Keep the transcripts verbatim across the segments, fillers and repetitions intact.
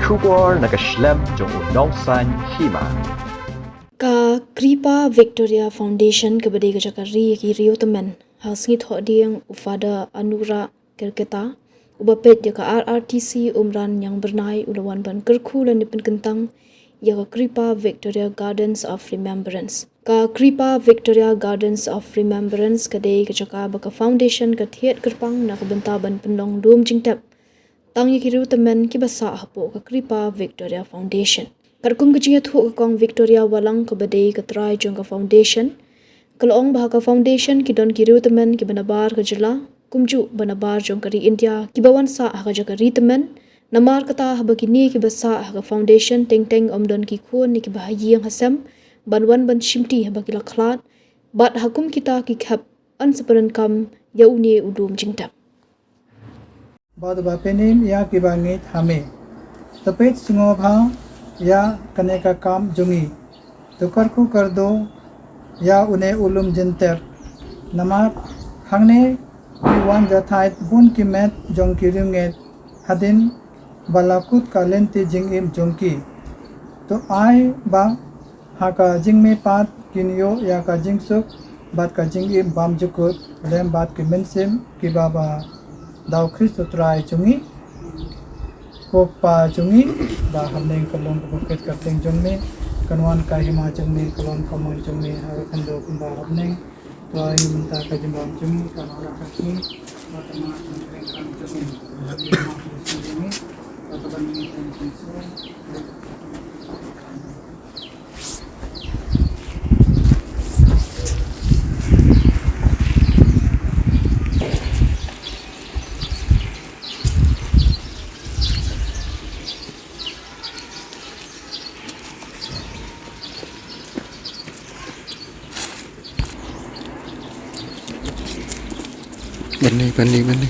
Khubor na ka shlem jong u nongsaiñ hima. Ka Kripa Victoria Foundation kaba dei ka jaka ri ïa ki riewtymmen, ha sngi thohdieng u Father Anura Kerketa, uba peit ïa ka R R T C Umran Ñiangbyrnai, u la wan ban kyrkhu lane pynkyntang ïa ka Kripa Victoria Gardens of Remembrance. Ka Kripa Victoria Gardens of Remembrance ka dei ka jaka ba ka foundation ka thied kyrpang na ka bynta ban pynlong lum jingtep tang ïa ki riewtymmen kiba sah hapoh ka Kripa Victoria Foundation. Katkum ka jingïathuh ka Kong Victoria Walang kaba dei ka trai jong ka foundation, ka la ong ba ha ka foundation ki don ki riewtymmen kiba nabar ka jylla, kumjuh ba nabar jong ka ri India, kiba wan sah ha ka jaka ri tymmen. Namar kata, haba kine kiba sah ha ka foundation teng teng ym don ki khun ne kiba ha ïing ha sem ban wan ban shimti haba ki la khlad, bad ha kum kita ki khep yn sa pyndonkam ïa une u lum jingtep. Bad ba pynïeng ïa kiba ngeit ha me. To peit sngewbha ïa kane ka kam jong ngi. To kyrkhu kyrdoh ïa une u lum jingtep. Namar hangne ki wan jathaid bun ki met jong ki riewngeit hadien ba la kut ka lynti jingim jong ki. To ai ba ha ka jingmihpat kin ïoh ïa ka jingsuk bad ka jingim bymjukut lem bad ki mynsiem kiba ba da U Khrist U Trai jong ngi. Ko Kpa jong ngi, ba ha bneng ka long ka bukit ka pdeng jong me, kan wan ka hima jong me, ka long ka mon jong me ha ka khyndew kumba ha bneng. To ai mynta ka jingbam jong ngi, ka long ka sngi, ba ka ma ka jong ngi, ba ka ma ka jong ngi, ba ka ban ngi jong ngi. Bani, bani, bani.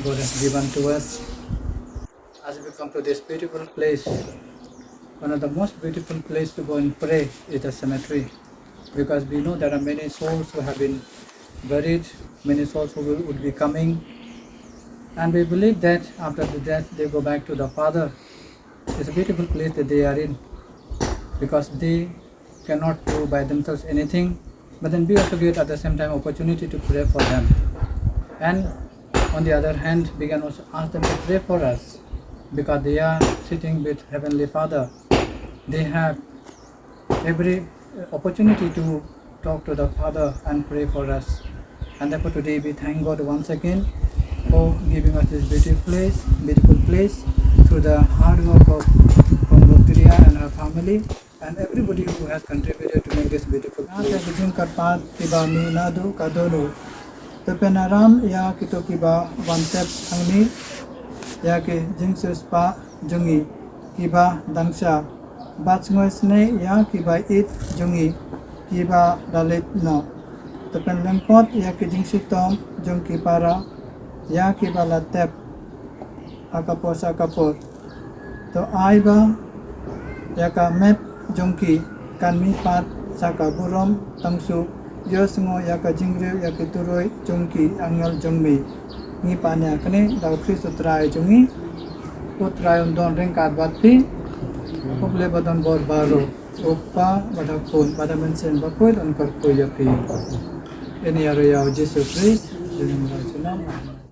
God has given to us. As we come to this beautiful place, one of the most beautiful place to go and pray is the cemetery, because we know there are many souls who have been buried, many souls who will, would be coming, and we believe that after the death they go back to the Father. It's a beautiful place that they are in, because they cannot do by themselves anything, but then we also get at the same time opportunity to pray for them. And on the other hand, we can also ask them to pray for us, because they are sitting with Heavenly Father. They have every opportunity to talk to the Father and pray for us. And therefore today we thank God once again for giving us this beautiful place, beautiful place through the hard work of Kong Victoria and her family and everybody who has contributed to make this beautiful place. Nga ka jingkyrpad kiba mih naduh ka dohnud. To pynram ïa kito kiba wan tep hangne ïa ki jingsiewspah jong ngi kiba dang sha, bad sngewsynei ïa kiba ïeit jong ngi kiba da leit noh. To pynlyngkot ïa ki jingshitom jong ki para ïa kiba la tep ha ka por sha ka por. To ai ba ïa ka met jong ki kan mihpat sha ka burom tang shu ïohsngew ïa ka jingrwai ïa ki turoi jong ki angel jong me. Ngi pan ïa kane da U Khrist U Trai jong ngi. U Trai un don ryngkat bad phi. U Blei ba don bor baroh, U Kpa bad U Khun bad U Mynsiem Bakhuid un kyrkhu ïa phi. Ïa kane ruh ïa U Jisu Khrist, jingim bad junom.